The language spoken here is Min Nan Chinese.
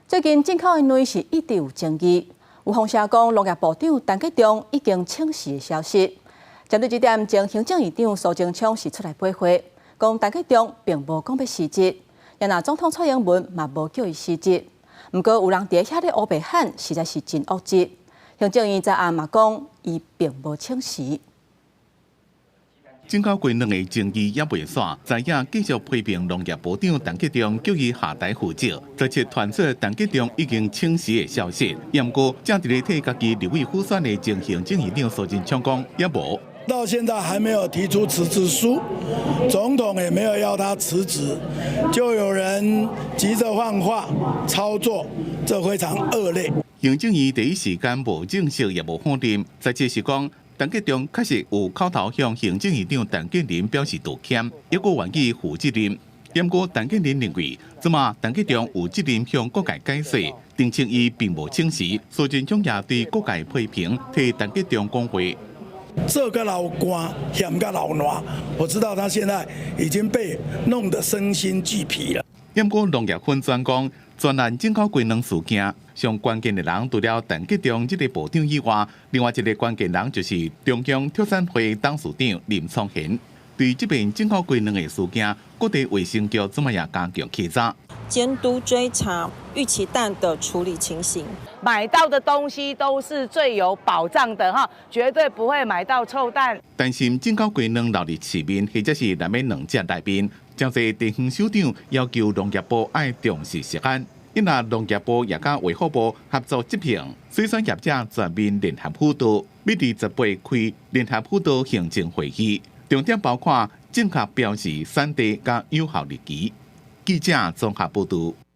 最近進口的奶是一直有爭議，有風聲講農業部長陳吉仲已經請辭的消息。針對這點，前行政院長蘇貞昌是出來駁回，講陳吉仲並無講欲辭職，也若總統蔡英文嘛無叫伊辭職。毋過有人佇遐咧烏白喊，實在是真惡質。行政院昨暗嘛講，伊並無請辭。進口雞卵的爭議猶未煞，在野繼續批評農業部長陳吉仲叫伊下台負責，這次傳出陳吉仲已經請辭的消息。毋過，正佇咧替家己立委輔選的前行政院長蘇貞昌講，猶無。到現在還沒有提出辭職書，總統也沒有要他辭職，就有人急着放話操作，這非常惡劣。行政院第一時間無證實也無否認，實際是講，陳吉仲確實有口頭向行政院長陳建仁表示道歉，抑閣願意負責任。毋過陳建仁認為，這馬陳吉仲有責任向各界解釋，澄清伊並無請辭。蘇貞昌也對各界批評，替陳吉仲講話。做甲流汗，嫌甲流瀾，我知道他現在已經被弄得身心俱疲了。毋過農業粉專講，全案進口雞卵事件，上關鍵的人除了陳吉仲這个部長以外，另外一个關鍵人就是中央畜產會董事長林聰賢。對這遍進口雞卵的事件，各地衛生局這馬也加強稽查。監督追查逾期蛋的處理情形。買到的東西都是最有保障的哈，絕對不會買到臭蛋。擔心進口雞卵流入市面，或者是濫欲卵隻內面，誠濟地方首長要求農業部愛重視食安。因為農業部也佮衛福部合作執行水產業者全面聯合輔導，欲佇18開聯合輔導行政會議，重點包括正確標示產地佮有效日期。記者綜合報導。